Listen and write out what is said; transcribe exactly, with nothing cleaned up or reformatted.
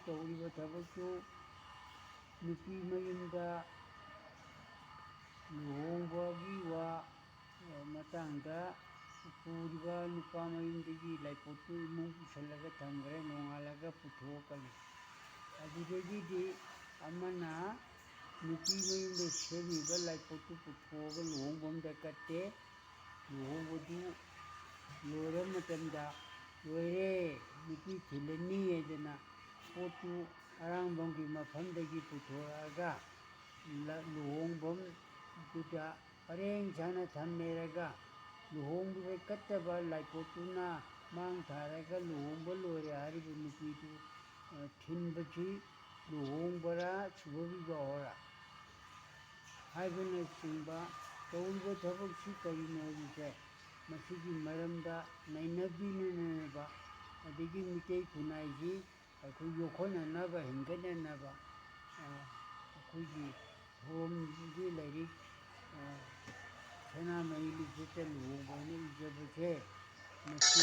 ꯇꯧꯔꯤꯕ ꯊꯕꯛꯁꯨ ꯅꯨꯄꯤ ꯃꯌꯨꯝꯗ ꯂꯨꯍꯣꯡꯕꯒꯤ ꯋꯥ ꯃꯇꯥꯡꯗ ꯄꯨꯔꯤꯕ ꯅꯨꯄꯥ ꯃꯌꯨꯝꯗꯒꯤ ꯂꯥꯏꯄꯣꯠꯇꯨ ꯏꯃꯨꯡ ꯄꯨꯁꯜꯂꯒ ꯊꯝꯈ꯭ꯔꯦ, ꯅꯣꯡꯉꯥꯜꯂꯒ ꯄꯨꯊꯣꯛꯀꯅꯤ꯫ ꯑꯗꯨꯗꯒꯤꯗꯤ ꯑꯃꯅ ꯅꯨꯄꯤ ꯃꯌꯨꯝꯗ ꯁꯦꯝꯃꯤꯕ ꯂꯥꯏꯄꯣꯠꯇꯨ ꯄꯨꯊꯣꯛꯑꯒ ꯂꯨꯍꯣꯡꯐꯝꯗ ꯀꯠꯇꯦ꯫ ꯂꯨꯍꯣꯡꯕꯗꯨ ꯂꯣꯏꯔ ꯃꯇꯝꯗ, "ꯂꯣꯏꯔꯦ, ꯅꯨꯄꯤ ꯊꯤꯜꯂꯅꯤ" ꯍꯥꯏꯗꯅ ꯄꯣꯠꯇꯨ ꯑꯔꯥꯡꯕꯝꯒꯤ ꯃꯐꯝꯗꯒꯤ ꯄꯨꯊꯣꯔꯛꯑꯒ ꯂ-, ꯂꯨꯍꯣꯡꯐꯝꯗꯨꯗ ꯄꯔꯦꯡ ꯁꯥꯅ ꯊꯝꯅꯔꯒ, ꯂꯨꯍꯣꯡꯕꯗ ꯀꯠꯇꯕ ꯂꯥꯏꯄꯣꯠꯇꯨꯅ ꯃꯥꯡ ꯊꯥꯔꯒ ꯂꯨꯍꯣꯡꯕ ꯂꯣꯏꯔꯦ ꯍꯥꯏꯔꯤꯕ ꯅꯨꯄꯤꯗꯨ, ꯑ, ꯊꯤꯟꯕꯁꯤ ꯂꯨꯍꯣꯡꯕꯔꯥ ꯁꯨꯕ ꯕꯤꯕꯥꯍꯔꯥ ꯍꯥꯏꯕꯅꯆꯤꯡꯕ ꯇꯧꯔꯤꯕ ꯊꯕꯛꯁꯤ ꯀꯔꯤꯅꯣ ꯍꯥꯏꯕꯁꯦ, ꯃꯁꯤꯒꯤ ꯃꯔꯝꯗ ꯅꯩꯅꯕꯤꯅꯅꯕ, ꯑꯗꯒꯤ ꯃꯤꯇꯩ ꯈꯨꯟꯅꯥꯏꯁꯤ ꯑꯩꯈꯣꯏ ꯌꯣꯛꯈꯠꯅꯅꯕ, ꯍꯦꯟꯒꯠꯅꯅꯕ, ꯑ, ꯑꯩꯈꯣꯏꯒꯤ ꯊꯧꯔꯝꯒꯤ ꯂꯥꯏꯔꯤꯛ, ꯑ, ꯁꯅꯥꯃꯍꯤ ꯂꯤꯆꯠꯇ ꯂꯨꯍꯣꯡꯕ ꯍꯥꯏꯅ ꯏꯖꯕꯁꯦ, ꯃꯁꯤ